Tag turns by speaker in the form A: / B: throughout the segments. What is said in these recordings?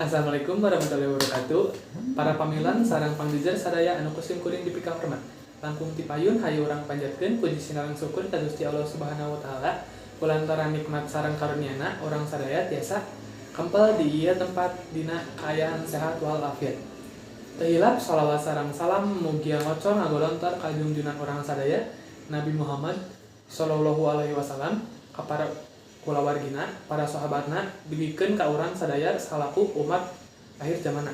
A: Assalamualaikum warahmatullahi wabarakatuh. Para pamilon sareng pangjejer sadaya anu ku sim kuring dipikahormat. Langkung ti payun, hayu urang panjatkeun puji sinareng syukur ka Gusti Allah Subhanahu wa Taala, kulantaran nikmat sareng karuniana urang sadaya tiasa kempel di ieu tempat dina kaayaan sehat walafiat. Teu hilap shalawat sareng salam mugia ngocor ngagolontor ka junjunan urang sadaya, Nabi Muhammad sallallahu alaihi wasallam, ka para kulawargina, para sahabatna, dugikeun ka urang sadaya salaku umat akhir zamanna.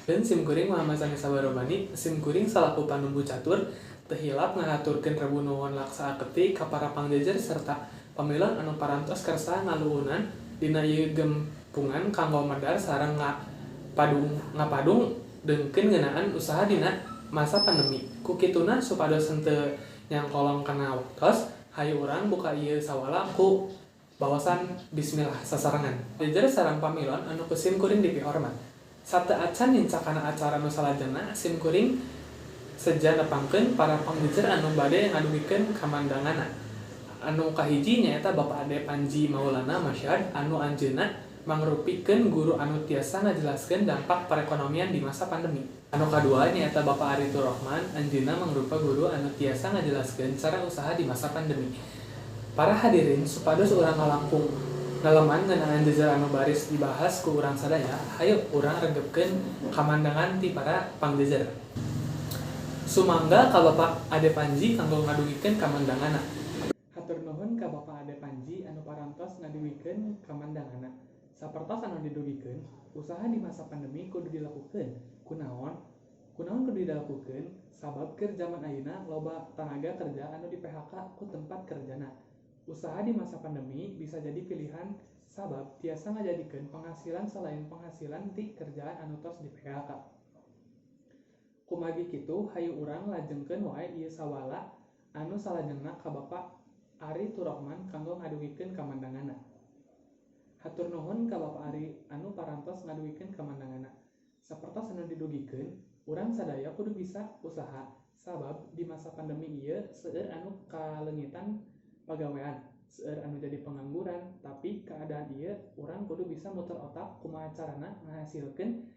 A: Dan sim kuring Muhammad Sani Sabarobani, sim kuring salaku panumbu catur, teu hilap ngahaturkeun rebu nuhun laksa aketik ka para pangjejer serta pamilon anu parantos kersa ngaluunan dina ieu gempungan kanggo medar sareng ngapadung dengkeun ngeunaan usaha dina masa pandemi. Ku kituna, supados henteu nyangkolong kana waktos, hayu urang buka ieu sawala ku bawasan bismillah sasarengan. Jejer sareng pamilon anu ku sim kuring dipihormat. Sateu acan nincak kana acara nu salajengna, sim kuring seja nepangkeun para pangjejer anu bade ngadugikeun kamandanganna. Anu kahiji nyaeta Bapak Ade Panji Maulana Masyad, anu anjeunna mangrupikeun guru anu tiasa ngajelaskeun dampak perekonomian di masa pandemi. Anu kadua nyaeta Bapak Ari Turrohman, anjeunna mangrupa guru anu tiasa ngajelaskeun cara usaha di masa pandemi. Para hadirin, supados urang ngalangkung ngaleman ngeunaan jejer anu baris dibahas ku urang sadaya, hayu urang regepkeun kamandangan ti para pangjejer. Sumangga ka Bapak Ade Panji kanggo ngadugikeun kamandanganna. Hatur nuhun ka Bapak Ade Panji anu parantos ngadugikeun kamandanganna. Sapertos anu didugikeun, usaha di masa pandemi kudu dilakukeun. Kunaon? Kunaon kudu dilakukeun? Sabab keur jaman ayeuna loba tanaga kerja anu di PHK ku tempat kerjana. Usaha di masa pandemi bisa jadi pilihan, sabab tiasa ngajadikeun penghasilan selain penghasilan ti kerjaan anu tos di PHK. Kumargi kitu, hayu urang lajengkeun wae ieu sawala anu salajengna ka Bapak Ari Turrohman kanggo ngadugikeun kamandanganna. Hatur nuhun ka Bapak Ari anu parantos ngadugikeun kamandanganna. Sapertos anu didugikeun, urang sadaya kudu bisa usaha, sabab di masa pandemi ieu seueur anu kaleungitan pagawean, seueur anu jadi pengangguran. Tapi keadaan ieu urang kudu bisa muter otak kumaha carana ngahasilkeun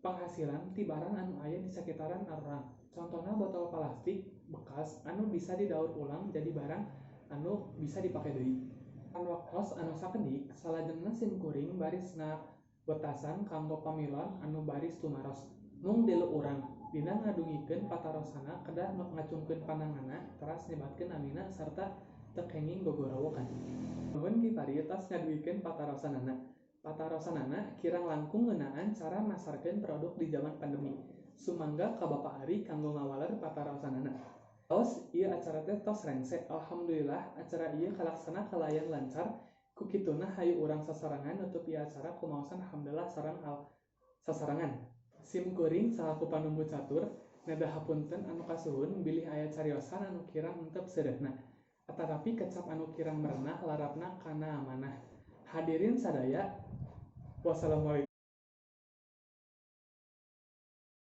A: penghasilan ti barang anu aya di sakitaran urang. Contohna botol plastik bekas anu bisa didaur ulang jadi barang anu bisa dipake deui. Waktos anu sakedik, salajengna sim kuring baris ngawetasan kanggo pamilon anu baris tumaros. Mung delu urang. Dina ngadugikeun patarosanna kedah ngacungkeun pananganna teras nyebatkeun namina sarta teu kenging gogorowokan. Nuhun Gifari tos ngadugikeun patarosanana. Patarosanana kirang langkung ngeunaan cara masarkeun produk di jaman pandemi. Sumangga ka Bapak Ari kanggo ngawaler patarosanana. Tos ieu acara teh tos rengse. Alhamdulillah, acara ieu kalaksana kalayan lancar. Ku kituna, hayu urang sasarengan nutup ieu acara ku maosan hamdalah sareng al sasarengan. Sim kuring salaku panumbu catur neda hapunten anu kasuhun bilih aya cariosan anu kirang entep seureuhna atanapi kecap anu kirang merenah larapna kana amanah. Hadirin sadaya, wassalamualaikum.